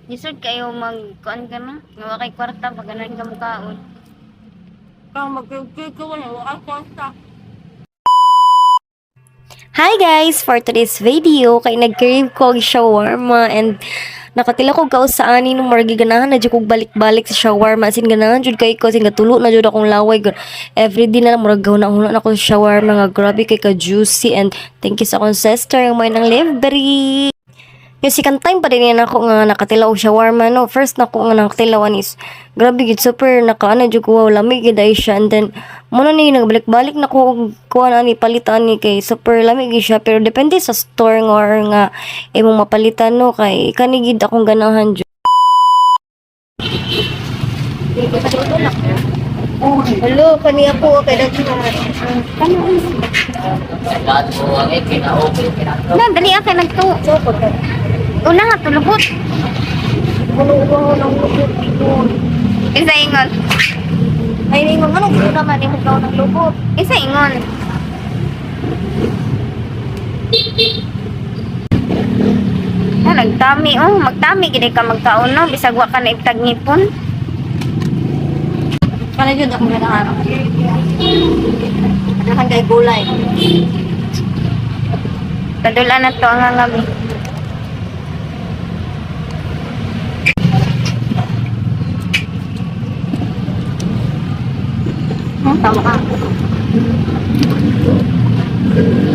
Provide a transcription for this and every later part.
Lisod kayo mag kuan ka na. Nga wa kay kwarta pag ganan ka mukaon. Kang magkikik ko wala wa kwarta. Hi guys! For today's video, kay nag-crave ko og shawarma and nakatila ko kausa ani nung margi ganahan na jud kog balik-balik sa shawarma, as in ganahan jud kay ko, as in gatulo na jud akong laway. Everyday na lang murag gahuna-huna na ko sa shawarma nga grabe kay ka juicy, and thank you sa akong sister ang may nang libre. Yung second time pa din yan ako nga nakatila og shawarma, no. First na ko nga nakatilaw is grabe gid, super nakaano jud ko, wow, lami gid ay siya. And then mo na ni nagbalik-balik na ko og kuan ani, palitan ni, kay super lami gid siya, pero depende sa store nga or nga imong mapalitan, no, kay kani gid akong ganahan jud. Hello, kaniya po kay daghan. Na, dali ka nagtu. Una nga tulubot. Isa ingon. Ay ningon ano gusto naman imong kaon ng lubot. Isa ingon. Ah, nagtami oh, magtami gid ka magkaon no, bisag wa ka na ibtag ngipon. Kana jud akong ganahan. Ganahan kay gulay. Tadulan na to ang hangabi. Tama ka.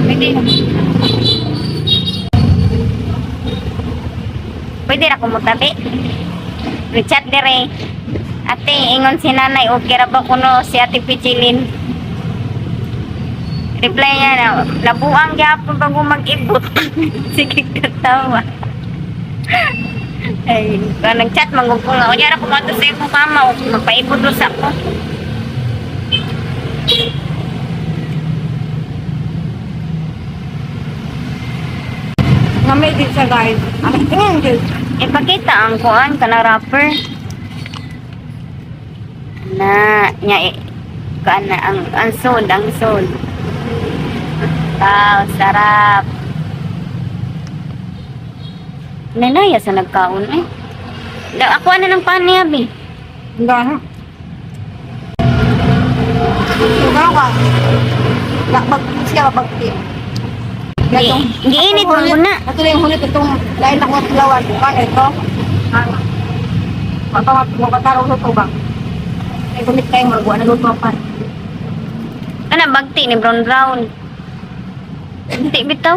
Pwede. Pwede ra kumutabi. Richard dire. Ate, ingon si nanay, okay ra ba kuno si Ate Pichilin? Reply niya na, labuang gyapon bago mag-ibot. Sige, katawa. Ay, ka nag-chat, manggugpo nga. Unya ra kumato sa imong mama, o magpaibot ro sa ako. Ngamay din siya, guys. Ang tingin jud. Ipakita ang kuan kana rapper. Na nya kuan na ang sold, ang sold. Wow, sarap. Nanaya sa nagkaon eh. Da, ako na ng pan niya, bi. Ganahan. Ikaw ka. Lakbag siya bagti. Giinit man ko na. Ato na yung hulit itong lain na kong lawan. Bukan ito. Mapataraw sa tubang. Ay gumit kayo magbuwan na luto pa. Ana bagti ni brown brown. Bagti bitaw.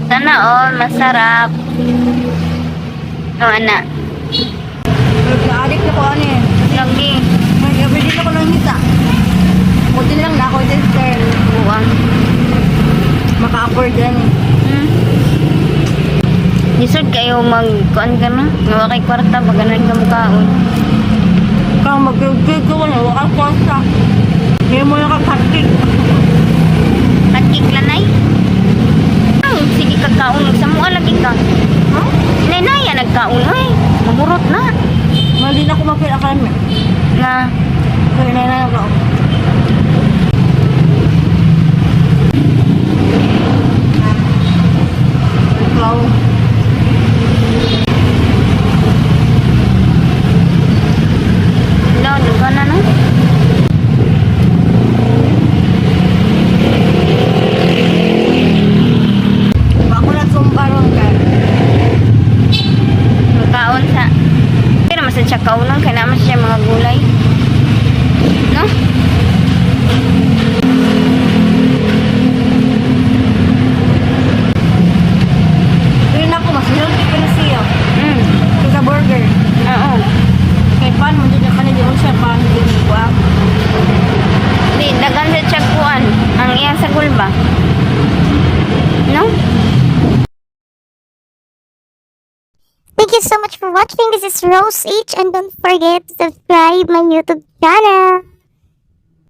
Sana all masarap. Oh, ana. Na-addict na ko ano eh. Lagi. May everyday na ko lang ngita. Buti na lang na ako sister. Buang. Maka-afford yan eh. Lisod kayo mag kuan ka na. Nga wa kay kwarta pag ganan ka mukaon. Kang magkikik ko wala wa kwarta. Hindi mo nakakakik. Hotcake lanay. Ang sige ka kaon sa mua lagi ka. Huh? Nanaya nagkaon ay. Mamurot na. Mali na ko mapila kami. Nga Kaya na na ako. Ikaw. no, duga na no. Ako na sumba ron ka. Magkaon sa pero man sa siya kaunon kay naman siya mga gulay. No? Pero na ako, mas healthy ko na siya. Kaysa burger. Oo. Kay pan mo dyan ka na dyan siya pan din ko ah. Di dagan sa siya kuan ang iyang sa gulba. No? Thank you so much for watching. This is Rose H and don't forget to subscribe my YouTube channel.